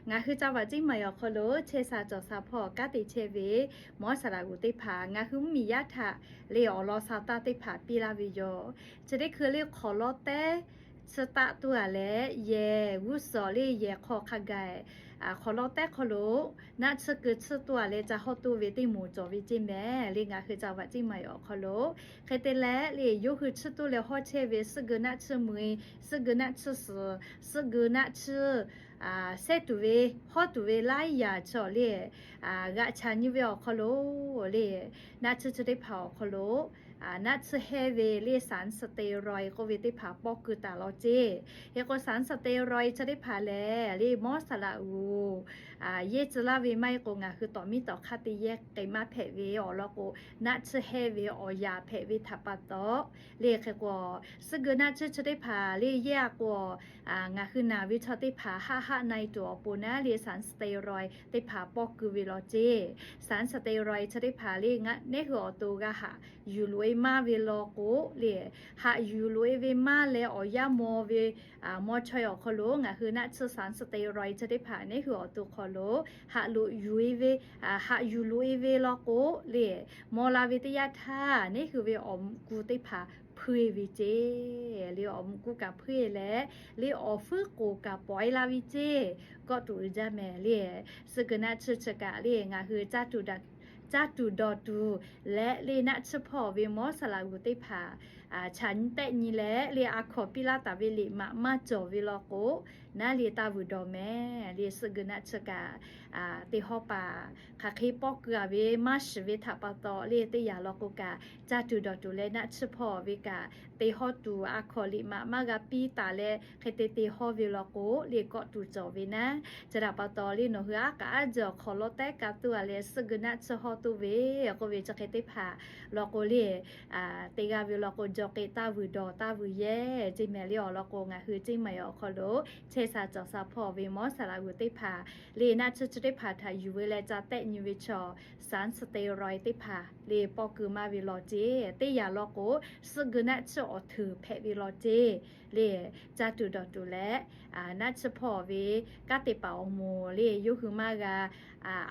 Ngaˬ hui ca vaꞈ ceˇ maˬ awˬ hk'aw lo chehˇ sha cawˬ sha hpawˇ kanˉ te chehˇ ve mawˇ saˍ laꞈ g'uˬ teˇ hpaˍ ngaˬ hui mvuhˇmiˬ yaˇ htaꞈ le awˬ lawn sha taˇ teˇ hpaˍ piˇ laˇ ve yoˬ. Chi teˇ hkui le hk'awꞈ lawˉ tehˉ tsuhˇ taˆ tuˬ a leh yehˬ g'uˇ suhˍ le yehˬ hk'aw hk'a gaˬ hk'awꞈ lawˉ tehˉ hk'aw lo naˆ tsuhˇ keu tsuhˇ tuˬ a leh ca hawˇ tuˬ ve teˇ moˍ cawˬ ve ceˇ mehˍ le ngaˬ hui ca vaꞈ ceˇ maˬ awˬ hk'aw lo. Hk'e te leh le yawˇ hui tsuhˇ tuˬ leh hawˇ chehˇ ve suhˆ geu naˆ tsuhˇ mui, suhˆ geu naˆ tsuhˇ suhˍ, suhˆ geu naˆ tsuhˇ sehˉ tuˬ ve hawˇ tuˬ ve laiˉ yaꞈ chaw le g'aꞈ chaꞈ nyi ve awˬ hk'aw lo le naˆ tsuhˇ chi teˇ hpaˍ awˬ hk'aw lo naˆ tsuhˇ hehnˇ ve le สารสเตียรอยด์ k'oˆ ve teˇ hpaˍ pawˆ keu taˍ law ceˇ. Hk'e k'o สารสเตียรอยด์ chi teˇ hpaˍ lehˬ le mawˇ saˍ laꞈ g'uˬ yehˇ tcuh laˇ ve maˇ heˆ k'o ngaˬ hui tawˍ miˉ tawˍ hk'aˇ te yehˇ k'ai maˇ hpehꞈ ve awˬ lawn k'o, naˆ tsuhˇ hehnˇ ve awˬ yaꞈ hpehꞈ ve htaꞈ pa taw le hk'e k'o, suhˆ geu naˆ tsuhˇ chi teˇ hpaˍ le yehˇ a k'o, ngaˬ hui naˬ ve chaw teˇ hpaˍ haˆ haˆ na e tuˬ awˬ pon naˉ le สารสเตียรอยด์ teˇ hpaˍ pawˆ keu ve law ceˇ. สารสเตียรอยด์ chi teˇ hpaˍ le neˉ hui awˬ to g'a haꞈ yuˬ loꞈ e maˇ ve law k'o le, haꞈ yuˬ loꞈ e ve maˇ leh awˬ yanˇ maw ve maw chaweh awˬ hk'aw lo ngaˬ hui naˆ tsuhˇ สารสเตียรอยด์ chi teˇ hpaˍ neˉ hui awˬ to hk'aw lo haꞈ loꞈ yuˬ e ve, haꞈ yuˬ loꞈ e ve law k'o le, maw la ve teˇ yanˇ htaˇ neˉ hui ve awˬ mvuhꞈ ku teˇ hpaˍ hpuiˇ e ve ceˇ. Le awˬ mvuhꞈ ku kaꞈ hpuiˇ e leh le awˬ fuiˉ k'oˍ kaꞈ pawꞈ e la ve ceˇ. Kawˆ tuˬ uiˍ jaˇ mehˍ le. Suhˆ geu naˆ tsuhˇ chi kaꞈ le ngaˬ hui caˇ tuˬ dawˬ tuˬ leh le naˆ tsuhˇ hpawˇ ve mawˇ saˍ laꞈ g'uˬ teˇ hpaˍ chaꞈ nyi tehˆ nyi leh le a hkawnˍ piˇ laˇ taˍ ve liꞈ maꞈ maˇ cawˬ ve law k'o, naˉ le taˇ vuiˬ dawˬ mehˍ le. Suhˆ geu naˆ tsuhˇ kaꞈ teˇ hawˉ paˍ hk'aˬ hk'e pawˆ keu a ve maˇ shiˍ ve htaꞈ pa taw le teˇ yanˇ law k'o kaꞈ caˇ tuˬ dawˬ tuˬ leh naˆ tsuhˇ hpawˇ ve kaꞈ te hawˇ tuˬ a hkawnˍ liꞈ maꞈ maˇ g'a piˇ taˍ leh hk'e te te hawˇ ve law k'o le kawˆ tuˬ cawˬ ve naˉ. Chi htaꞈ pa taw le nawˬ hui aˉ k'aꞈ aˉ jehˬ awˬ hk'awꞈ lawˉ tehˉ ka tuˬ a leh suhˆ geu naˆ tsuhˇ hawˇ tuˬ ve k'oˆ ve chi hk'e teˇ hpaˍ law k'o le, teˇ g'aˇ ve law k'o jaw k'e taˇ vuiˬ dawˬ taˇ vuiˬ yehˇ ceˇ mehˍ le. Awˬ lawn k'o ngaˬ hui ceˇ maˬ awˬ hk'aw lo chehˇ sha cawˬ sha hpawˇ ve mawˇ saˍ laꞈ g'uˬ teˇ hpaˍ le naˆ tsuhˇ chi teˇ hpaˍ htaꞈ yuˬ ve leh ca tehˆ nyi ve chaw สารสเตียรอยด์ teˇ hpaˍ le pawˆ keu maˇ ve law ceˇ. Teˇ yanˇ law k'o suhˆ geu naˆ tsuhˇ awˬ hteunˍ hpehꞈ ve law ceˇ. Le caˇ tuˬ dawˬ tuˬ leh naˆ tsuhˇ hpawˇ ve kanˉ te paˍ awˬ moˍ le yawˇ hui maˇ g'a,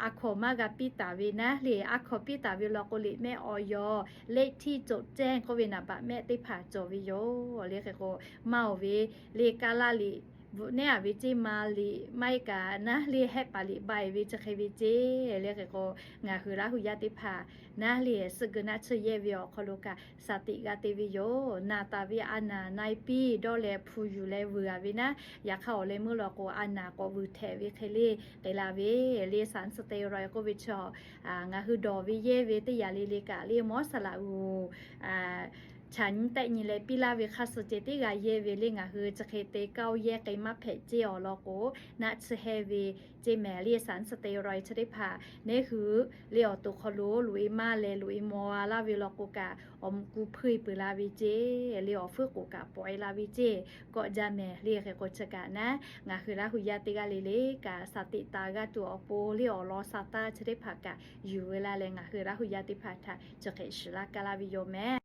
a hkawnˍ maˇ g'a piˇ taˍ ve naˉ le a hkawnˍ piˇ taˍ ve law k'o liꞈ mehˆ awˬ yaw เลขที่จดแจ้ง k'oˆ ve naˍ baꞈ mehˆ teˇ hpaˍ cawˬ ve yoˬ. Le hk'e k'o maˇ oˬ ve le kaˇ laˇ liꞈ bvuhꞈ nehˉ a ve ceˇ ma liꞈ maˇ heˆ kaꞈ naˉ le hehˆ paˍ liꞈ ba e ve chi hk'e ve ceˇ. Le hk'e k'o ngaˬ hui Laˇ hu yaˇ teˇ hpaˍ naˉ le suhˆ geu naˆ tsuhˇ yehˇ ve awˬ hk'aw lo kaꞈ shaˍ tiꞈ g'a te ve yoˬ. Naˬ taˍ ve a naˍ na e piˇ dawˇ leh hpu yuˬ leh vuiˬ a ve naˉ, yaꞈ hk'aˇ awˬ leh meuˇ law k'o a naˍ k'awꞈ vuiˬ htehꞈ ve hk'e le k'ai la ve le สารสเตียรอยด์ k'oˆ ve chaw ngaˬ hui dawˬ ve yehˇ ve teˇ yanˇ le le kaꞈ le mawˇ saˍ laꞈ g'uˬ chaꞈ nyi tehˆ nyi leh piˇ laˇ ve hk'aˇ suh ceh teˇ g'aˇ yehˇ ve le ngaˬ hui chi hk'e te kaˇ oˇ yehˇ k'ai maˇ hpehꞈ ceˇ. Awˬ lawn k'o naˆ tsuhˇ hehnˇ ve ceˇ mehˍ le สารสเตียรอยด์ chi teˇ hpaˍ neˉ hui le awˬ to hk'aw lo loꞈ e maˇ leh loꞈ e maw a laˇ ve law k'o kaꞈ awˬ mvuhꞈ ku hpuiˇ e peuˬ la ve ceˇ. Le awˬ fuiˉ k'oˍ kaꞈ pawꞈ e la ve ceˇ. Kawˆ jaˇ mehˍ le hk'e k'o chi kaꞈ naˉ ngaˬ hui Laˇ hu yaˇ teˇ g'aˇ le le kaꞈ shaˍ tiꞈ taˍ g'a tuˬ awˬ pon le awˬ lawn sha taˇ chi teˇ hpaˍ kaꞈ yuˬ ve la leh ngaˬ hui Laˇ hu yaˇ teˇ hpaˍ htaꞈ chi hk'e shiˍ laˇ kaˇ laˇ ve yoˬ mehˍ.